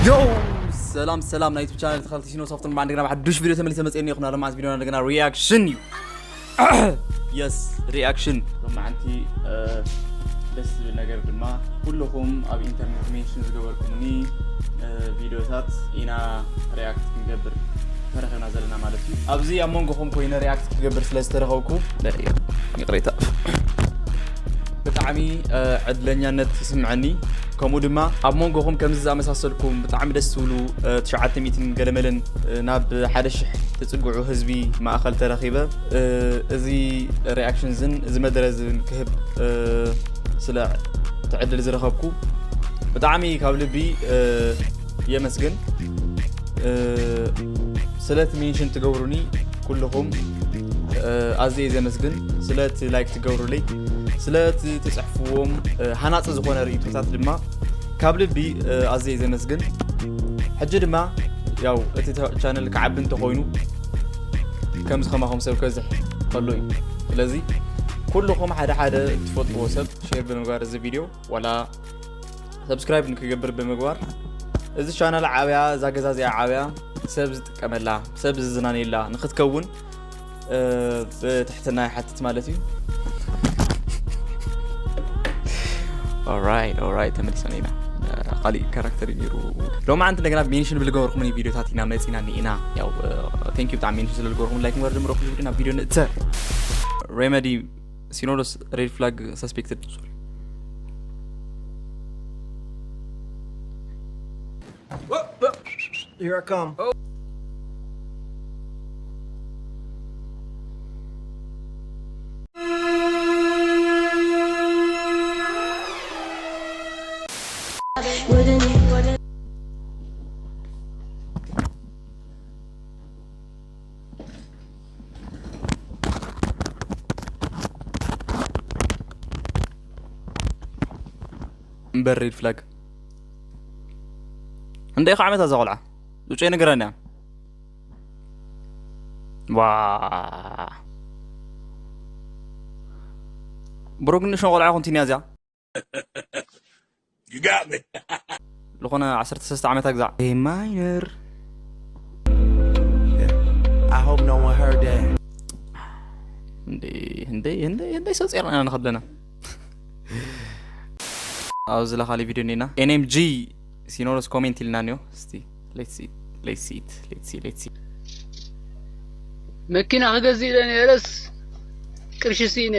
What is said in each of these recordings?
ዮ ሰላም ሰላም ናይ ዩቱብ ቻናል ተኸታተልቲ ሲኖ ሶፍትን ባንድ ግና ብሓዱሽ ቪድዮ ተመልሰ መፅኤ ይኹን ኣለማዓት ቪድዮና እንደገና ሪያክሽን እዩ። የስ ሪያክሽን ሎማዓንቲ ደስ ዝብል ነገር ድማ ኩልኹም ኣብ ኢንተርኔት ሜንሽን ዝገበርኩምኒ ቪዲዮታት ኢና ሪያክት ክንገብር ተረኸብና ዘለና ማለት እዩ። ኣብዚ ኣብ መንጎኹም ኮይነ ሪያክት ክገብር ስለ ዝተረኸብኩ ይቕሬታ ብጣዕሚ ዕድለኛነት ይስምዐኒ። ከምኡ ድማ ኣብ መንጎኹም ከምዚ ዝኣመሳሰልኩም ብጣዕሚ ደስ ትብሉ ትሽዓተ ሚእትን ገለመለን ናብ ሓደ ሽሕ ትጽግዑ ህዝቢ ማእኸል ተረኺበ እዚ ሪያክሽን ዝን እዚ መደረ ዝን ክህብ ስለ ትዕድል ዝረኸብኩ ብጣዕሚ ካብ ልቢ የመስግን። ስለቲ ሜንሽን ትገብሩኒ ኩልኹም ኣዝየ ዘመስግን። ስለቲ ላይክ ትገብሩለይ ስለቲ ትፅሕፍዎም ሃናፂ ዝኾነ ርእይቶታት ድማ ካብ ልቢ ኣዝየ ዘመስግን። ሕጂ ድማ ያው እቲ ቻነል ክዓቢ እንተኾይኑ ከምዚ ከማኹም ሰብ ከዝሕ ከሎ እዩ። ስለዚ ኩልኹም ሓደ ሓደ ትፈልጥዎ ሰብ ሼር ብምግባር እዚ ቪድዮ ዋላ ሰብስክራይብ ንክገብር ብምግባር እዚ ቻናል ዓብያ እዛ ገዛ እዚኣ ዓብያ ሰብ ዝጥቀመላ ሰብ ዝዝናነየላ ንክትከውን ብትሕትና ይሓትት ማለት እዩ። ኦራይት ኦራይት ተመሊሰና ኢና። ካሊእ ካራክተር እዩ ነይሩ። ሎማዓንቲ እንደገና ሜንሽን ብልገበርኩምኒ ቪዲዮታት ኢና መፂና ኒኢና ያው ቴንኪዩ ብጣዕሚ ሜንሽን ስለልገበርኩም ላይክ ምግባር ጀምረኩም ቪዲዮ ናብ ቪዲዮ ንእተ ሬመዲ ሲኖዶስ ሬድ ፍላግ ሰስፔክትድ ሶሪ Here I come. እምበር ሬድ ፍላግ እንደ ኢኻ ዓመት ኣዛ ቆልዓ ዙጨ ነገረና ዋ ብሩክ ንእሽቶ ቆልዓ ኮንቲንያ እዚኣ ዝኾነ ዓሰርተ ሰለስተ ዓመት ኣግዛዕ ማይነር I hope no one heard that. እንደ እንደ እንደ እንደ ሰው ጼርና ንኸብለና ኣብዚ ለኻሊ ቪድዮ ኔና ኤንኤምጂ ሲኖዶስ ኮሜንት ኢልና ኒዮ እስቲ let's see let's see let's see let's see መኪና ክገዝእ ኢለ ነይረስ ቅርሺ ስኢነ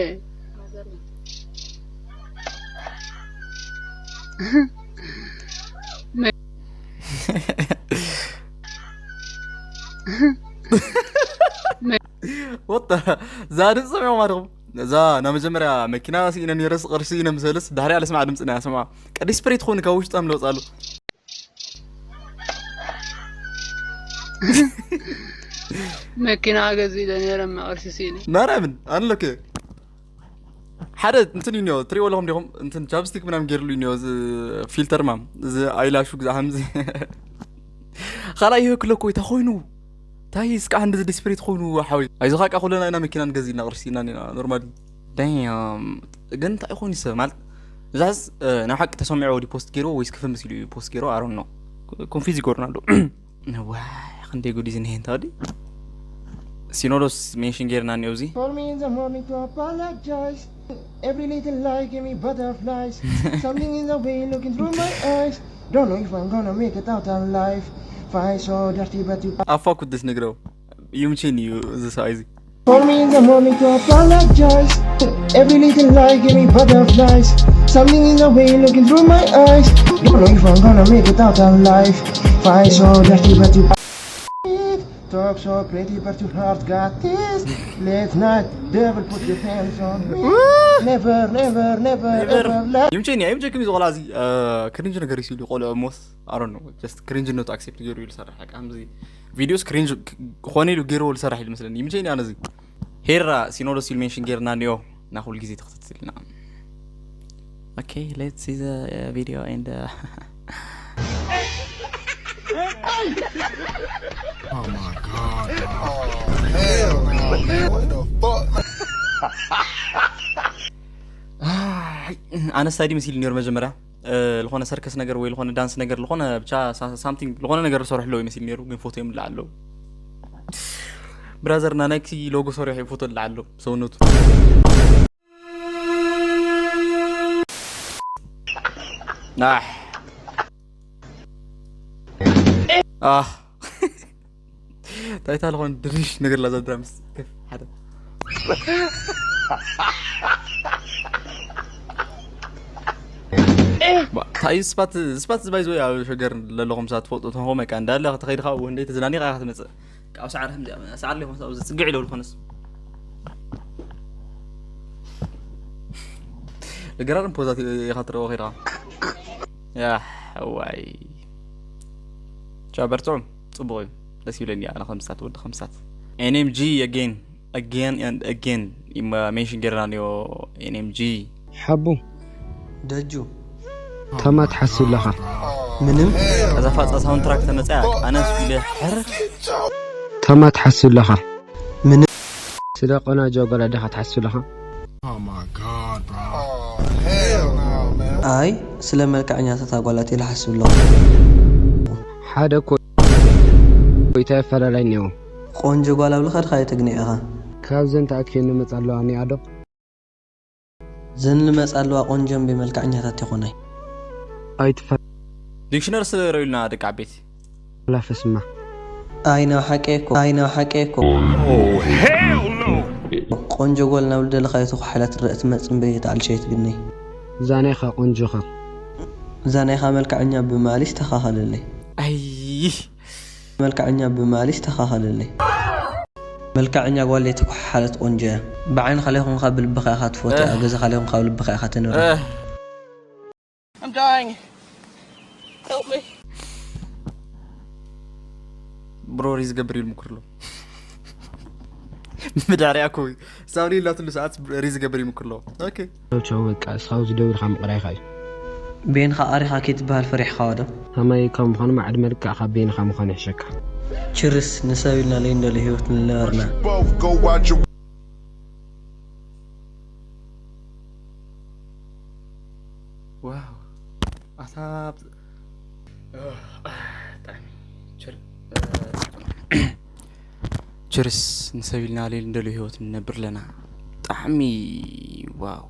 ወጣ እዛ ድምፂ ሰሚዖም ኣለኹም እዛ ናይ መጀመርያ መኪና ስኢነ ነይረስ ቅርሺ ስኢነ ምሰልስ ዳሕሪያ ለስማዕ ድምፂ ናይ ሰምዓ ቀዲስ ስፕሪት ትኾን ካብ ውሽጣም ለውፃሉ መኪና ገዚእ ኢለ ነይረ መቐርሲ ስኢነ ማርያምን ኣንሎክ ሓደ እንትን እዩ ኒዮ ትሪኦ ኣለኹም ዲኹም እንትን ቻፕስቲክ ምናምን ገይርሉ እዩ ኒዮ እዚ ፊልተር ማም እዚ ኣይላሹ ግዛ ከምዚ ካልኣይ ይህክለኮ እንታይ ኮይኑ እንታይ እስካ እንደ ዲስፕሬት ኮይኑ ሓዊ ኣይዞኻ ቃ ኩለና ኢና መኪና ንገዚእና ቅርሲና ኢና ኖርማሊ ዳም ግን እንታይ ኮይኑ ሰብ ማለት እዛስ ናይ ሓቂ ተሰሚዑ ወዲ ፖስት ገይርዎ ወይስ ክፍምስ ኢሉ እዩ ፖስት ገይርዎ ኣሮን ነው ኮንፊዝ ይገብሩና ኣለዉ ዋይ ክንደይ ጉድ እዩ ዝኒሀ እንተ ወዲ ሲኖዶስ ሜንሽን ገይርና እኒኦ እዚ Call me in the morning to apologize. Every little lie give me butterflies. Something in the way looking through my eyes. Don't know if I'm gonna make it out alive. Fine, so dirty, but you ኣፋ ኩድስ ነግረው ይምችን እዩ እዚ ሰብኣይ እዚ Call me in the morning to apologize. Every little lie give me butterflies. Something in the way looking through my eyes. Don't know if I'm gonna make it out alive. Fine, so dirty, but you talk so pretty, but your heart got this. Late night, devil put your hands on me. Never, never, never, ever let ይምቸኒ ኣይምቸክም እዩ ዝቆላ እዚ ክሪንጅ ነገር ይሲሉ ቆልዑ ሞስ ኣሮን ነው ጀስት ክሪንጅነቱ ኣክሴፕት ገይሩ እዩ ዝሰርሕ ከምዚ ቪዲዮስ ክሪንጅ ክኾነ ኢሉ ገይርዎ ዝሰርሕ ኢሉ መስለኒ ይምቸኒ ኣነ እዚ ሄራ ሲኖዶስ ኢሉ ሜንሽን ገይርና እኒኦ እና ኩሉ ግዜ ተኸታተልና Okay, let's see the uh, video and uh, Oh my god. ኣነስታይ ድምስ ኢሉ ነይሩ መጀመርያ ዝኾነ ሰርከስ ነገር ወይ ዝኾነ ዳንስ ነገር ዝኾነ ብቻ ሳምቲንግ ዝኾነ ነገር ዝሰርሑ ኣለዉ ይመስል ነይሩ። ግን ፎቶ እዮም ኣለዉ። ብራዘር ና ናይክሲ ሎጎ ሰሪሑ ፎቶ ኣለዉ ሰውነቱ። ኣሕ ኣህ ታይታ ዝኾነ ድርሽ ነገር ላዛ ድራምስ ከፍ ሓደ ታይ ስፓት ስፓት ዝባይ ዝወይ ኣብ ሸገር ለለኹም ሰባት ትፈልጡ ተንኾም እካ እንዳለ ተኸይድኻ ወንደይ ተዝናኒኻ ኢኻ ትመጽእ ካብ ሰዓር ከምዚኣ ሰዓር ሊኹም ሰብ ዝጽግዕ ኢሎ ዝኾነስ እግራርን ፖዛት ኢኻ ትረኦ ኸይድኻ ያ ዋይ ቻው በርትዑ ጽቡቕ እዩ ደስ ይብለኒ ኣነ ከምሳት ወዲ ከምሳት ኤንኤምጂ again again and again ሜንሽን ጌርና ኒዮ ኤንኤምጂ ሓቡ ደጁ ተማ ትሓስብ ኣለኻ ምንም ከዛ ፋጻ ሳውንድ ትራክ ተመጻያ ኣነስ ኢለ ሕር ተማ ትሓስብ ኣለኻ ምንም ስለ ቆናጆ ጓል ኣዴኻ ትሓስብ ኣለኻ ኣይ ስለ መልክዐኛታት ኣጓላት ኢለ ሓስብ ኣለኹ ሓደ እኮ ይታ ይፈላለይ እኒኦ ቆንጆ ጓል ኣብ ልኸድካ የተግኒ ኢኻ ካብዘን ተኣኪበን ንመጻ ኣለዋ እኒኣ ዶ ዘን ልመጻ ኣለዋ ቆንጆን ብመልክዐኛታት ይኾናይ ኣይትፈ ዲክሽነሪ ስለ ረዩልና ደቂ ዓበይቲ ላፈስማ ኣይ ናብ ሓቀ እኮ ኣይ ናብ ሓቀ እኮ ቆንጆ ጓል ናብ ልደለኻዮ ተኳሒላ ትረአ ትመጽእ እምበይ እታ ኣልሸይት ግነይ ዛናይኻ ቆንጆኻ ዛናይኻ መልክዐኛ ብማሊ ይስተኻኸለለይ ኣይ መልክዐኛ ብማሊ ይስተኻኸለለይ መልክዐኛ ጓል ዘይተኳሓሓለት ቆንጆ እያ ብዓይንኻ ለይኮንካ ብልብኻ ኢኻ ትፈትያ ኣብ ገዛኻ ለይኮንካ ብልብኻ ኢኻ ተንብራ I'm dying. Help me. ብሮ ሪዝ ገብር ይልምክር ኣሎ ብድሕሪያ ኮ ሳብሪ ኢላትሉ ሰዓት ሪዝ ገብር ይምክር ኣሎ ኦኬ ቻው በቃ እስኻብ ዝደውልካ ምቕራይካ እዩ ቤንኻ ኣሪኻ ከይትበሃል ፈሪሕኻዋ ዶ ሃማይ ካብ ምዃኑ ማዕድ መልክዕ ካብ ቤንኻ ምዃኑ ይሕሸካ ችርስ ንሰብ ኢልና ለይንደሊ ህይወት ንነበርና Both go watch your ዋው ኣታ ብጣዕሚ ችርስ ንሰብ ኢልና ሌል እንደልዩ ህይወት ንነብር ኣለና ብጣዕሚ ዋው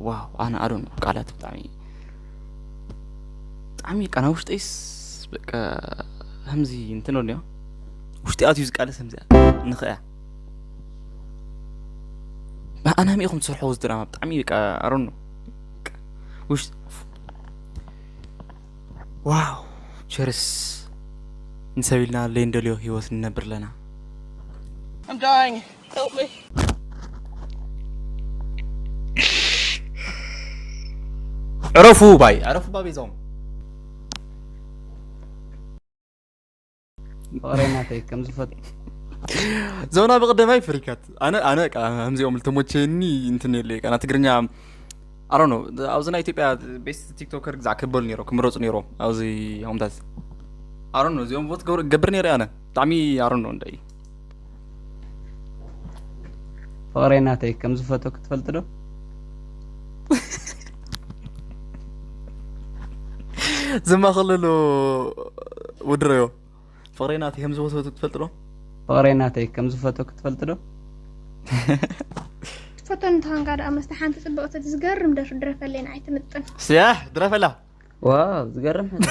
ዋው ኣነ ኣዶን ቃላት ብጣዕሚ ብጣዕሚ ቃና ውሽጠይስ በቃ ከምዚ እንትን ወዲያ ውሽጢ ኣትዩ ዝቃለስ ከምዚኣ ንኽእያ ኣናሚ ኢኹም ትሰርሕዎ ዝድራማ ብጣዕሚ በቃ ኣሮን ውሽ ዋው ቸርስ ንሰብ ኢልና ለይ እንደልዮ ህይወት ንነብር ኣለና I'm dying. Help me. ዕረፉ ባይ ዕረፉ ባቤዛዎም ፍቕረይ ናተይ ከም ዝፈት ዘውና ብቀደማይ ፍሪካት ኣነ ኣነ ከምዚኦም ልተሞቸኒ እንትን የለ ቃና ትግርኛ ኣሮ ነው ኣብዚ ናይ ኢትዮጵያ ቤስት ቲክቶከር ግዛዕ ክበሉ ነይሮ ክምረፁ ነይሮ ኣብዚ ሆምታት ኣሮ ነው እዚኦም ቮት ገብር ነይረ ኣነ ብጣዕሚ ኣሮ ነው እንደ ፍቕረይ ናተይ ከም ዝፈቶ ክትፈልጥ ዶ ዘማኸለሉ ውድረዮ ፍቕረይ ናተይ ከም ዝፈቶ ክትፈልጥ ዶ ፍቕረይ ናተይ ከም ዝፈቶ ክትፈልጥ ዶ ትፈቶ እንተኾንካ ደኣ መስተ ሓንቲ ጽብቕቲ ትዝገርም ደርፊ ድረፈለይ ንዓይ ትምጥን ስያሕ ድረፈላ ዋው ዝገርም ሕቶ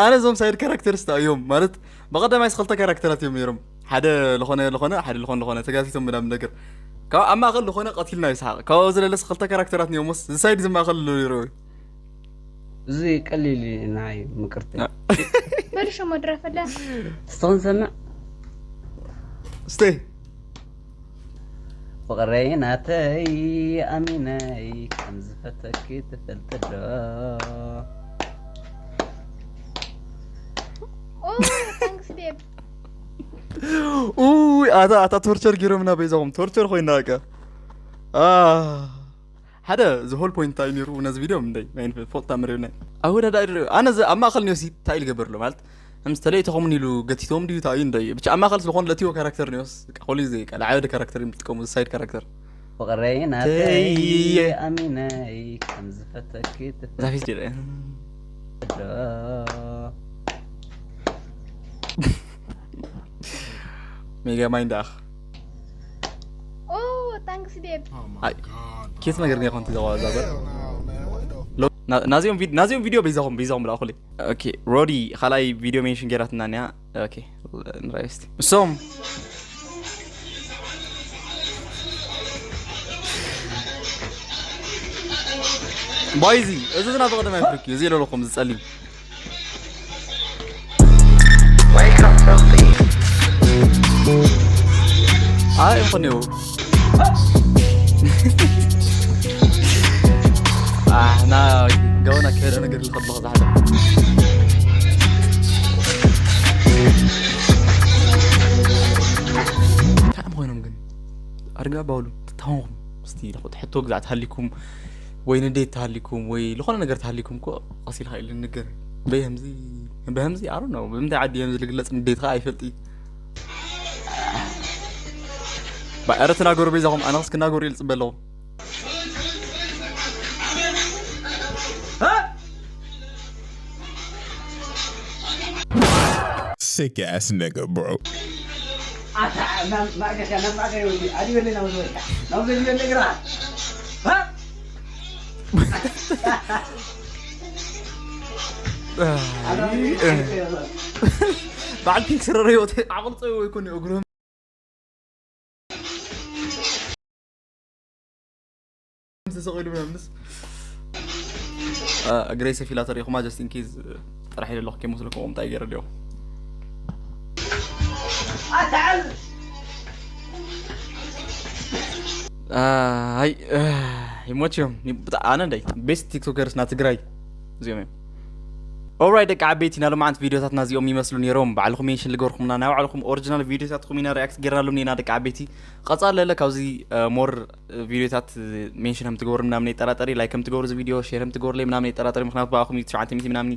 ኣነ እዞም ሳይድ ካራክተርስ እዮም ማለት ብቐዳማይ ክልተ ካራክተራት እዮም ነይሮም ሓደ ዝኾነ ዝኾነ ሓደ ዝኾነ ዝኾነ ተጋቲቶም ምናምን ነገር ካብ ኣብ ማእኸል ዝኾነ ቀቲልና ይስሓቕ ካብ ዘለለስ ክልተ ካራክተራት ነይሮምስ ዝሳይድ ዝማእኸል ኣሎ ነይሩ እዚ ቀሊል እዩ ንዓይ ምቅርቲ በልሾ መድረፈለ ስትኽን ሰምዕ ስተይ ፍቕረይ ናተይ ኣሚነይ ከም ዝፈተኪ ትፈልጥ ዶ Oh, thanks, babe. ኡይ ኣታ ኣታ ቶርቸር ጌሮምና በይዛኹም ቶርቸር ኮይና በቃ ሓደ the whole point እንታይ ነይሩ ነዚ ቪድዮ ምንደይ ናይ ፎቶ ታምር ናይ ኣወዳዳ ድረ ኣነ ኣብ ማእከል ኒዮሲ እንታይ ልገበር ኣሎ ማለት ምስ ተለይተኹም ኢሉ ገቲቶም ድዩ እንታይ እንደ ብቻ ኣብ ማእከል ስለኾን ለቲዎ ካራክተር ኒዮስ ቆሊ ዘይ ቃል ዓበደ ካራክተር እዮም ዝጥቀሙ ሳይድ ካራክተር ፍቕረይ ናተይ ኣሚነይ ከም ዝፈተኪ ትፍዶ። ሜጋ ማይንድ ኣኽ Oh, thanks, babe. ኬት ነገር ግን ኮንቲ ዘዋ ዛበር ናዚኦም ቪድ- ናዚኦም ቪዲዮ በይዛኹም በይዛኹም ብላ ኩሊ ኦኬ ሮዲ ካልኣይ ቪዲዮ ሜንሽን ገይራትና ኒያ ኦኬ ንራይ እስቲ እሶም ባይዚ እዚ ዝናፈቐ ደማ ፍርኪ እዚ ኢለለኹም ዝጸሊም ኣይ እንኾን እዩ ኣሕና ገውና ከደ ነገር ልኸብኽ ዝሓደ ታዕም ኮይኖም ግን ኣርጋ ባውሉ ትታወኹም እስቲ ሕቶ ግዛዕ ተሃሊኩም ወይ ንዴት ተሃሊኩም ወይ ዝኾነ ነገር ተሃሊኩም እኮ ቀሲልካ ኢሉ ንገር በይ ከምዚ በህምዚ ኣሩ ነው ብምንታይ ዓዲ የምዚ ልግለጽ ንዴት ከዓ ኣይፈልጥ እዩ ባዕረ ትናገሩ በይዛኹም ኣነክስ ክናገሩ ኢሉ ጽበ ኣለኹም Sick ass nigga, bro. በዓል ፒንክ ስረረዮ ዓቕልፀ ወይ ኮን እግርም ተሰቒሉ ምናምንስ እግረይ ሰፊላ ተሪኹማ just in case ጥራሕ ኢለ ኣለኹ ከይመስለኩም እንታይ ገይረ ዲኹ ኣይ ይሞችዮም ኣነ እንዳይ ቤስት ቲክቶከርስ ና ትግራይ እዚኦም እዮም ኦራይ ደቂ ዓበይቲ ናይ ሎማዓንቲ ቪዲዮታትና እዚኦም ይመስሉ ነይሮም ባዕልኹም ሜንሽን ልገርኩምና ናይ ባዕልኹም ኦሪጂናል ቪዲዮታትኩም ኢና ሪያክት ጌርናሎም ኔና ደቂ ዓበይቲ ቀፃል ለለ ካብዚ ሞር ቪዲዮታት ሜንሽን ከም ትገብሩ ምናምን ይጠራጠሪ ላይክ ከም ትገብሩ እዚ ቪዲዮ ሼር ከም ትገብሩለይ ምናምን ይጠራጠሪ ምክንያቱ ብኣኹም እዩ ትሽዓተ ሚእቲ ምናምን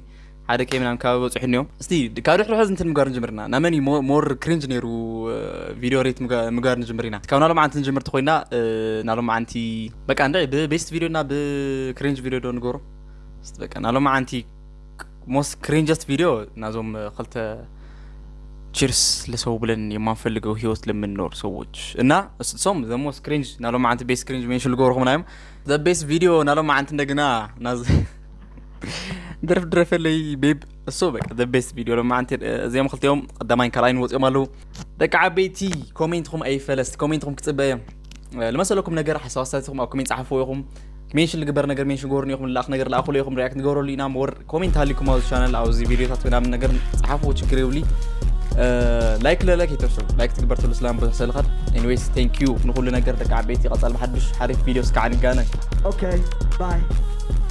ሓደ ከይ ምናምን ከባቢ በፅሑ እኒኦም እስቲ ካብ ድሕሪ ሕዚ እንትን ምግባር ንጅምርና ናመን ሞር ክሪንጅ ነይሩ ቪዲዮ ሬት ምግባር ንጅምር ኢና ካብ ናሎም ዓንቲ ንጅምር ተኮይና ናሎም ዓንቲ በቃ እንደ ብቤስት ቪዲዮ እና ብክሪንጅ ቪዲዮ ዶ ንገሩ እስቲ በቃ ናሎም ዓንቲ most cringiest video ናዞም ክልተ ቺርስ ለሰው ብለን የማንፈልገው ህይወት ለምንኖር ሰዎች እና እሶም the most cringe ናሎም ዓንቲ ቤስት ክሪንጅ ሜንሽን ልገብርኹም ናዮም the best video ናሎም ዓንቲ እንደግና ናዝ ድረፍ ድረፈለይ ቤብ እሶ በቃ the best video ሎም ዓንቲ እዚኦም ክልቲኦም ቀዳማይን ካልኣይን ወፂኦም ኣለዉ ደቂ ዓበይቲ ኮሜንትኹም ኣይፈለስቲ ኮሜንትኹም ክፅበ እዮም ለመሰለኩም ነገር ሓሳብ ኣሳትኹም ኣብ ኮሜንት ጸሓፍዎ ኢኹም ሜንሽን ልግበር ነገር ሜንሽን ጎርን ኢኹም ልኣኽ ነገር ልኣኹሉ ኢኹም ሪያክት ንገብረሉ ኢና ምወር ኮሜንት ሃሊኩም ኣብዚ ቻነል ኣብዚ ቪዲዮታት ምናምን ነገር ጸሓፍዎ ችግር የብሉ ላይክ ለለ ከይተርሱ ላይክ ትግበር ተሉ ስላም ብዙሕ ሰልኻት anyways thank you ንኹሉ ነገር ደቂ ዓበይቲ ቀጻል ብሓድሽ ሓሪፍ ቪዲዮ እስካዕ ንጋነ Okay, bye.